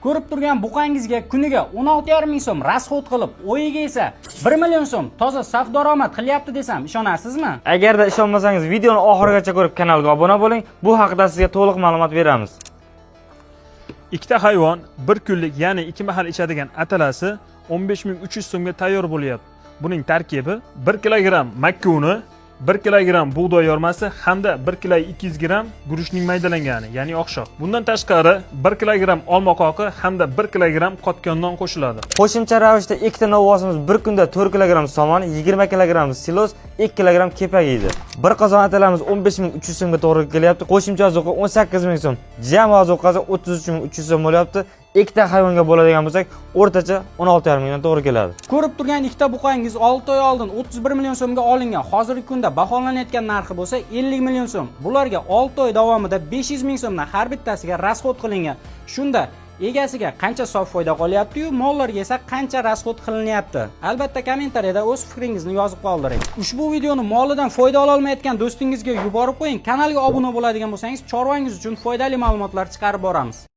Ko'rib turgan buqangizga kuniga 16,5 ming so'm расход qilib, oyiga esa 1 million so'm toza saf daromad qilyapti desam, ishonasizmi? Agarda ishonmasangiz, videoni oxirigacha ko'rib, kanalga obuna bo'ling. Bu haqida sizga to'liq ma'lumot beramiz. Ikkita hayvon bir kunlik, ya'ni ikki mahal ichadigan atalasi 15 300 so'mga tayyor bo'lyapti. Buning tarkibi: 1 kilogramm makka uni, 1 kilogramm bug'doy yormasi hamda 1 kilo 200 gramm guruchning maydalangani, ya'ni oqshoq. Bundan tashqari 1 kilogramm olma qoqi hamda 1 kilogramm qotgan non qo'shiladi. Qo'shimcha ravishda ikkita novvosimiz bir kunda 4 kilogramm somon, 20 kilogramm silos, 2 kilogramm kepak yeydi. Bir qozon atalamiz 15 300 so'mga to'g'ri kelyapti. Qo'shimcha ozuqa 18 ming so'm. Jami ozuqasi 33 300 so'm bo'lyapti. Ikkita hayvonga bo'ladigan bo'lsak, o'rtacha 16,5 mingdan to'g'ri keladi. Ko'rib turgan ikkita buqangiz 6 oy oldin 31 million so'mga olingan. Hozirgi kunda baholanayotgan narxi bo'lsa 50 million so'm. Bularga 6 oy davomida 500 ming so'mdan har bittasiga расход qilingan. Shunda egasiga qancha sof foyda qolyapti-yu, mollarga esa qancha расход qilinyapti? Albatta, kommentariyada o'z fikringizni yozib qoldiring. Ushbu videoni molidan foyda ola olmayotgan do'stingizga yuborib qo'ying. Kanalga obuna bo'ladigan bo'lsangiz, chorvangiz uchun foydali ma'lumotlar chiqarib boramiz.